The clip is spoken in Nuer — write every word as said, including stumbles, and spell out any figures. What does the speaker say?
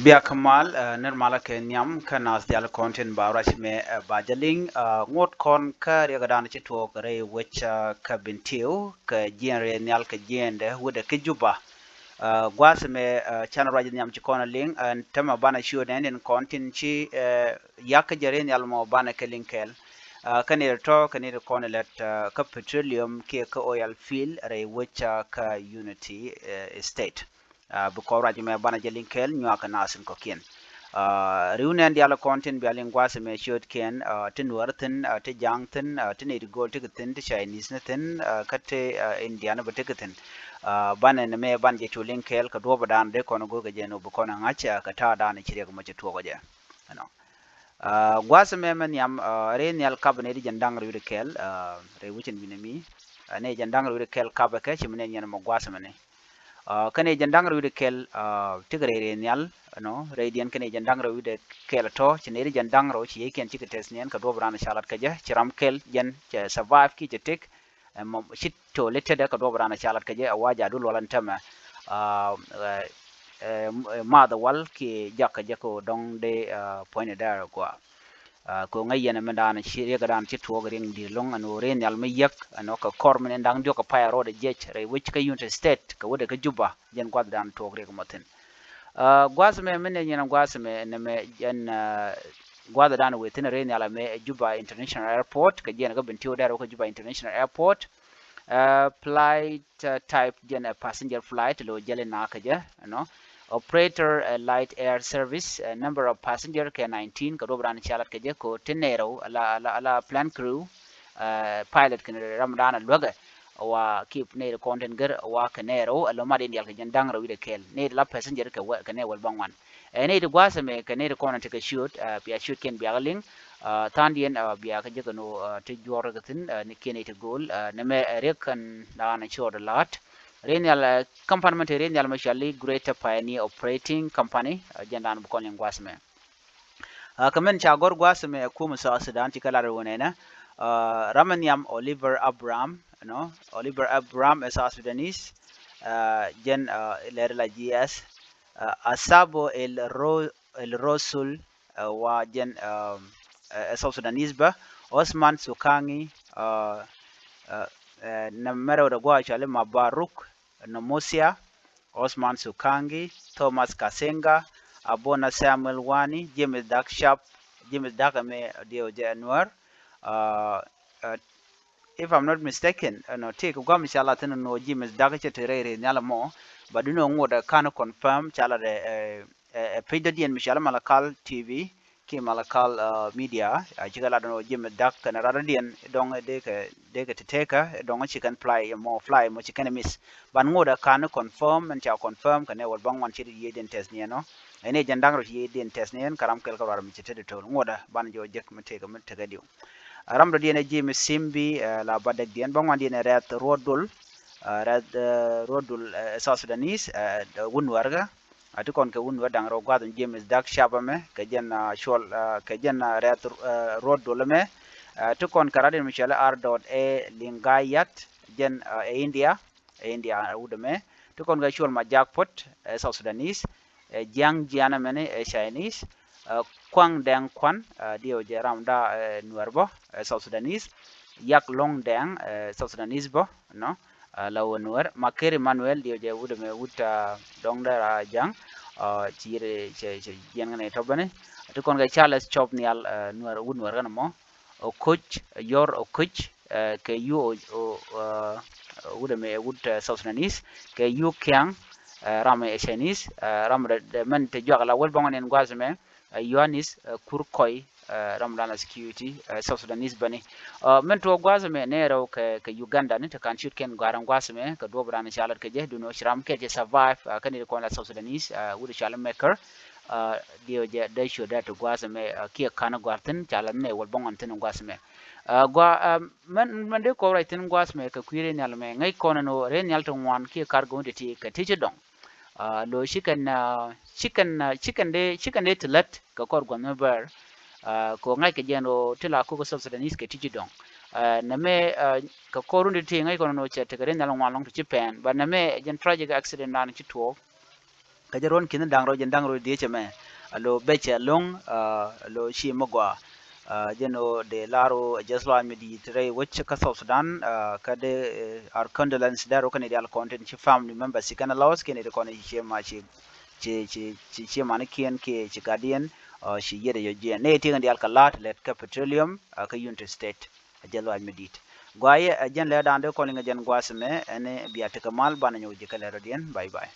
Biak mal, eh, nir malä kɛ nhiam kä nath dial kɔn tin ba ruac mɛ, eh, ba jɛ liŋ, eh, ŋot kɔn kä riɛk dan ci tuɔɔk rɛy wec, eh, kä Bentiu, kɛ jiɛn rɛy nhial kɛ jiɛndɛ wudɛ kä Juba. Eh, gua̱th mɛ, eh, can ruac nhiam ci kɔn a liŋ, eh, tämɛ banɛ ciö nɛn in kɔn tin ci, eh, yak kä jɛ rɛy nhial mɔ banɛ kɛ liŋ kɛɛl. Eh, kä nir tɔ, kä nir kɔn lɛt, eh, kä petroleum kiɛ kä oil field rɛy wec, eh, kä Unity, eh, State. Ah, bi kɔn ruac mɛ banɛ jɛ liŋ kɛɛl nyuak kɛ nath in kɔkiɛn. Ah, riw nɛn dial kɔn tin bia liŋ gua̱th mɛ ciötkiɛn, ah, ti Nuäär thi̱n, ah, ti Ja̱a̱ŋ thi̱n, ah, ti nɛy ti gööl ti kɛ thi̱n, ti Chinese ni thi̱n, ah, kä ti, ah, Indian bä ti kɛ thi̱n. Ah, banɛ ni mɛ ban jɛ cu liŋ kɛɛl kɛ duɔ̱ɔ̱p dan dee kɔn go̱o̱r kɛ jɛ ni bi kɔn ŋa̱c, ah, kɛ ta̱a̱ dan ci riɛk mɔ ci tuɔɔk kɛ jɛ. Ɛnɔ. Ah, gua̱th mɛ mɛ nhiam, ah, rɛy nhial kap ni di jɛn da̱ŋ riw di kɛɛl, ah, rɛy wecin wi̱ni mi. Ah, ni jɛn da̱ŋ riw di kɛɛl kap kɛ ci mi ni nyɛn mɔ gua̱th mɛ ni. Ah, kä ni jɛn da̱ŋ riw di kɛɛl, ah, tik rɛy rɛy nhial, ɛnɔ, rɛy diɛn kä ni jɛn da̱ŋ riw di kɛɛl tɔ, ci ni di jɛn da̱ŋ riw ci yec kiɛn cikɛ tɛth niɛn kɛ duɔ̱ɔ̱p ran ca lat kɛ jɛ, ci ram kɛl jɛn cɛ survive ki cɛ tik, ɛmɔ ci toli tetdɛ kɛ duɔ̱ɔ̱p ran ca lat kɛ jɛ, a wa ja du luɔl ɛn tämɛ, ah, eh, eh, math wal ki jak kɛ jɛ kɛ dɔŋ dee, ah, puɔ̱ny ni dɛr gua. Ah, kɛ ŋäc yɛn ɛmɛ dan ci riɛk dan ci tuɔɔk riɛŋ di̱t lo̱ŋ ɛn ɣöö rɛy nhial mi yäk ɛn ɣöö kɛ kɔr mi ni da̱ŋ diɔ̱k kɛ pay a rɔɔdɛ jiɛc rɛy wec kä Unity State kɛ wä dee kä Juba jɛn gua̱th dan tuɔɔk riɛk mɔ thi̱n. Ah, gua̱th mɛ mi ni nyɛn gua̱th mɛ ni mɛ jɛn, ah, gua̱th dan wee thi̱n rɛy nhial mɛ Juba International Airport kɛ jiɛn kä Bentiu dɛr wä kä Juba International Airport. Ah, flight, ah, type jɛn a passenger flight lo jɛli na kɛ jɛ, you know. Operator, ah, Light Air Service, ah, number of passenger kɛ nineteen kɛ duɔ̱p ran ca lat kɛ jɛ ko ti nɛɛrɛw ala, ala, ala plan crew, ah, pilot kɛ ram dan a luäkɛ. Wa kip nɛɛri kɔn tin gɛr wa kɛ nɛɛrɛw a lo mat in dial kɛ jɛn da̱ŋ rɛw wi̱dɛ kɛɛl nɛɛri la passenger kɛ wɛ kɛ nɛɛ wɛl ba ŋuan. Ɛ nɛy ti gua̱a̱th ɛmɛ kɛ nɛy ti kɔn ti kɛ ciöt, ah, bia ciöt kiɛn biakä liŋ, ah, tha̱a̱ŋdiɛn, ah, biakä jek ɛn ɣöö, ah, ti juɔ̱ɔ̱r kɛ thi̱n, ah, ni kiɛn nɛy ti gööl, ah, nɛmɛ, ah, riɛk kɛn da̱a̱n ciöt la̱a̱t. Rɛy nhial, ah, company mɛn te rɛy nhial mɛ cɔali Greater Pioneer Operating Company, ah, jɛn da̱a̱n bi kɔn liŋ gua̱a̱th ɛmɛ. Ah, kɛ mɛn ca gɔ̱r gua̱a̱th ɛmɛ ɛ kum South Sudan ci kɛ lat ɛ wä nɛnɛ, ah, ram ɛ nhiam Oliver Abraham, you know, Oliver Abraham ɛ South Sudanese, ah, jɛn, ah, lɛr la G S, ah, Asabo El Ro-, El Rosul, ah, wa jɛn, ah, eh, South Sudanese bä, Osman Sukangi, ah, ah, eh, nɛmɛ rɛw dɛ gua̱a̱ cɔali Mabaruk Nomosia, Osman Sukangi, Thomas Kasenga, Abona Samuel Wani, James Dak Sharp, James Dak ɛmɛ diɛw jɛ Nuäär, ah, ah, if I'm not mistaken, ɛnɔ, tëëkɛ gua̱a̱th mi ca lat thi̱n ɛn ɣöö James Dak cɛ te rɛy rɛy nhial ɛmɔ, but duundɛ ŋot ɛ ka̱n confirm ca lat ɛ, ɛ, ɛ, ɛ page dɔ̱diɛn mi cɔali Malakal T V kiɛ Malakal, ah, Media, ah, cikɛ lat ɛn ɣöö James Dak kɛnɛ rat dɔ̱diɛn dɔ̱ŋ dee kɛ, dee kɛ te tekä dɔ̱ŋ ci kɛn fly ɛmɔ, fly ɛmɔ ci kɛn miss. But ŋot ɛ ka̱n confirm, ɛn ca confirm kɛ nɛy wal bäŋuan ci yiëëdiɛn tɛth ni ɛnɔ. Ɛn i̱ jɛn da̱ŋ rɛw ci yiëëdiɛn tɛth ni ɛn kä ram kɛl kä ruar mi ci te dee to̱l. Ŋot ɛ banɛ jɔɔc jek mi tëëkɛ mi tekɛ diw. Ram dɔ̱diɛn ɛ James Simbi, eh, la ba däkdiɛn, bäŋuandiɛn ɛ Rɛth Ruɔt Dol, eh, Rɛth, eh, Ruɔt Dol, eh, South Sudanese, eh, wut Nuäärkä. Ah, ti kɔn kɛ wut Nuäär da̱ŋ rɛw gua̱th in James Dak Sharp ɛmɛ, kɛ jɛn, ah, cuɔl, ah, kɛ jɛn, ah, Rɛth, eh, Ruɔt Dol ɛmɛ. Ah, ti kɔn kɛ rat in mi cɔali Ar Dot A Lingayat, jɛn, ah, ɛ India, ɛ India wut ɛmɛ. Ti kɔn kɛ cuɔl Majak Pot, ɛ South Sudanese. Ɛ Jiaŋ Jian ɛmɛni, ɛ Chinese. Ɛ Kuaŋ Dɛŋ Kuan, ɛ diɛw jɛ ram da, ɛ Nuäär bä, ɛ South Sudanese. Yak Loŋ Dɛŋ, ɛ South Sudanese bä, nɔ, ɛ la wä Nuäär. Makeri Manuel, diɛw jɛ wut ɛmɛ wut, ɛ dɔŋ dɛ ra Jaŋ, ɛ ci yiri cɛ, cɛ jiɛn kɛn ɛ tɔpɛni. Ti kɔn kɛ Charles Cop Nial, ɛ Nuäär, wut Nuäär kɛn mɔ. Okoc, Yor Okoc, ɛ kɛ yu o, o, ɛ wut ɛmɛ, wut, ɛ South Sudanese, kɛ yu Kiaŋ, ɛ ram ɛ Chinese, ɛ ram dɛ, dɛ mɛn te juak la wal bɔŋ ni gua̱a̱th ɛmɛ, ɛ Yohanis, ɛ Kur Kɔy, ɛ ram dan la security, ɛ South Sudanese bäni. Ɛ mɛn tuɔɔk gua̱a̱th ɛmɛ nɛy rɛw kɛ, kɛ Uganda ni te ka̱n ciöt kɛn gɔ̱a̱r ɛn gua̱a̱th ɛmɛ kɛ duɔ̱ɔ̱p dan ca lat kɛ jɛ, duundɛ ɣöö ci ram kɛl cɛ survive, ɛ kɛn ni ti kɔn la South Sudanese, ɛ wut cɔali Mekɛr, ɛ diɛw jɛ dee ciöt dee ti gua̱a̱th ɛmɛ, ɛ kiɛ ka̱n gɔ̱a̱r thi̱n ca lat nɛy wal bäŋuan thi̱n gua̱a̱th ɛmɛ. Ɛ gɔaa, ɛ mɛn, mɛn dee kɔn ruac thi̱n gua̱a̱th ɛmɛ kɛ kui̱ rɛy nhial ɛmɛ, ŋäc kɔn ɛn ɣöö rɛy nhial ti ŋuan kiɛ kar go̱o̱n ti ti kɛ ti ci dɔŋ. Ɛ lo̱c ci kɛn, ɛ ci kɛn, ɛ ci kɛn dee, ci kɛn dee ti lät kɛ kɔr gua̱th mi bär. Ɛ kɛ ɣöö ŋa̱ckɛ jɛ ɛn ɣöö ti la kok kä South Sudanese kɛ ti ci dɔŋ. Ɛ nɛmɛ, ɛ kɛ kɔr run ti ti ŋäc kɔn ɛn ɣöö cɛ tekɛ rɛy nhial ŋuan lɔ̱ŋ ti ci pɛn. But nɛmɛ jɛn tragic accident dan ci tuɔɔk. Kä jɛ ruɔ̱n ki̱n da̱ŋ rɛw jɛn da̱ŋ rɛw dhieec ɛmɛ, a lo bɛcɛ lo̱ŋ, a lo ci mi gɔaa. A jɛn ɣöö dee lar ɣöö ɛ jiɛth lɔaac mi di̱i̱t rɛy wec kä South Sudan, a kä dee, eh, our condolence dee rɔ kɛn i̱ diaal kɔn tin ci family members ci kɛn a loss kiɛn i̱ ti kɔn i̱ ci ciɛ ma ci ci ci ci ciɛ manikiɛn kiɛ ci gatdiɛn, a ci yiet ɛ yɔc jiɛn. Nɛ i̱ tiɛŋ i̱ diaal kɛ la̱a̱t lɛt kä petroleum, a kä Unity State. A jiɛth lɔaac mi di̱i̱t. Guayɛ, a jɛn lɛ da̱a̱n dee kɔn liŋ a jɛn gua̱a̱th ɛmɛ, ɛn i̱ bia tekɛ mal banɛ nyɔk ji̱ kä lɛ rɔ̱diɛn. Bye bye.